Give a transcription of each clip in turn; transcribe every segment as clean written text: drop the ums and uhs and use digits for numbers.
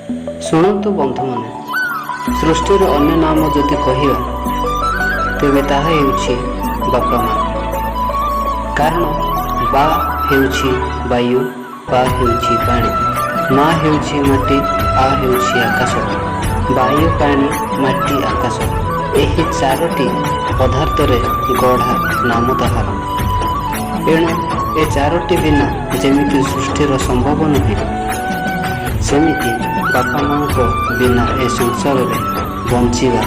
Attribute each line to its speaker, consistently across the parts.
Speaker 1: ଶୁଣନ୍ତୁ ବନ୍ଧୁମାନେ, ସୃଷ୍ଟିର ଅନ୍ୟ ନାମ ଯଦି କହିବା ତେବେ ତାହା ହେଉଛି ବାପା ମା। କାରଣ ବା ହେଉଛି ବାୟୁ, ପା ହେଉଛି ପାଣି, ମା ହେଉଛି ମାଟି, ଆ ହେଉଛି ଆକାଶ। ବାୟୁ, ପାଣି, ମାଟି, ଆକାଶ, ଏହି ଚାରୋଟି ପଦାର୍ଥରେ ଗଢ଼ା ନାମ ତାହାର। ଏଣୁ ଏ ଚାରୋଟି ବିନା ଯେମିତି ସୃଷ୍ଟିର ସମ୍ଭବ ନୁହେଁ, ସେମିତି ବାପା ମାଙ୍କ ବିନା ଏ ସଂସାରରେ ବଞ୍ଚିବା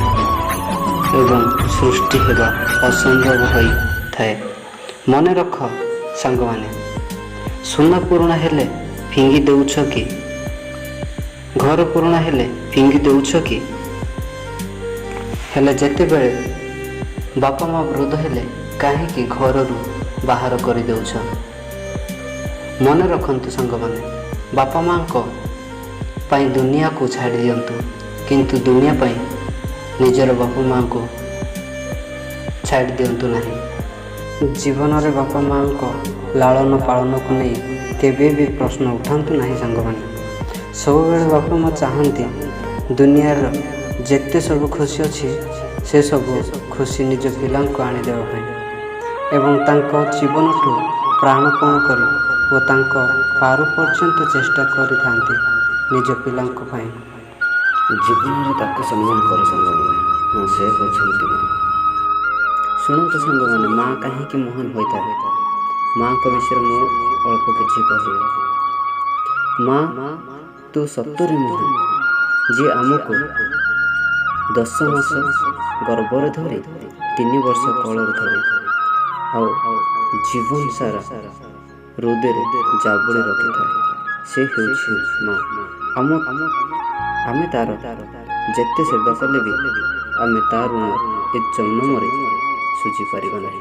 Speaker 1: ଏବଂ ସୃଷ୍ଟି ହେବା ଅସମ୍ଭବ ହୋଇଥାଏ। ମନେ ରଖ ସାଙ୍ଗମାନେ, ସୁନା ପୁରୁଣା ହେଲେ ଫିଙ୍ଗି ଦେଉଛ କି? ଘର ପୁରୁଣା ହେଲେ ଫିଙ୍ଗି ଦେଉଛ କି? ହେଲେ ଯେତେବେଳେ ବାପା ମା ବୃଦ୍ଧ ହେଲେ କାହିଁକି ଘରରୁ ବାହାର କରିଦେଉଛ? ମନେ ରଖନ୍ତୁ ସାଙ୍ଗମାନେ, ବାପା ମାଙ୍କ ପାଇଁ ଦୁନିଆକୁ ଛାଡ଼ି ଦିଅନ୍ତୁ, କିନ୍ତୁ ଦୁନିଆ ପାଇଁ ନିଜର ବାପା ମାଙ୍କୁ ଛାଡ଼ି ଦିଅନ୍ତୁ ନାହିଁ। ଜୀବନରେ ବାପା ମାଙ୍କ ଲାଳନ ପାଳନକୁ ନେଇ କେବେ ବି ପ୍ରଶ୍ନ ଉଠାନ୍ତୁ ନାହିଁ ସାଙ୍ଗମାନେ। ସବୁବେଳେ ବାପା ମା ଚାହାନ୍ତି ଦୁନିଆର ଯେତେ ସବୁ ଖୁସି ଅଛି, ସେସବୁ ଖୁସି ନିଜ ପିଲାଙ୍କୁ ଆଣିଦେବା ପାଇଁ ଏବଂ ତାଙ୍କ ଜୀବନଠୁ ପ୍ରାଣପଣ କରି ଓ ତାଙ୍କ ପାରୁ ପର୍ଯ୍ୟନ୍ତ ଚେଷ୍ଟା କରିଥାନ୍ତି ନିଜ ପିଲାଙ୍କ ପାଇଁ।
Speaker 2: ଜୀବନରେ ତାକୁ ସମ୍ମାନ କର ସାଙ୍ଗମାନେ। ହଁ, ସେ ହେଉଛନ୍ତି ମା।
Speaker 1: ଶୁଣନ୍ତୁ ସାଙ୍ଗମାନେ, ମା କାହିଁକି ମହାନ ହୋଇଥାଏ? ମାଙ୍କ ବିଷୟରେ ମୁଁ ଅଳ୍ପ କିଛି କହିବି। ମା, ତୁ ସତରେ ମହାନ, ଯିଏ ଆମକୁ 10 ମାସ ଗର୍ଭରେ ଧରି, 3 ବର୍ଷ କୋଳରେ ଧରି ଆଉ ଜୀବନ ସାରା ହୃଦୟରେ ଜାବୁଡ଼ି ରଖିଥାଏ, ସେ ହେଉଛି ମା। ଆମେ ତାର ଯେତେ ସେବା କଲେ ବି ଆମେ ତା ଋଣ ଏ ଜନ୍ମରେ ଶୁଝିପାରିବା ନାହିଁ।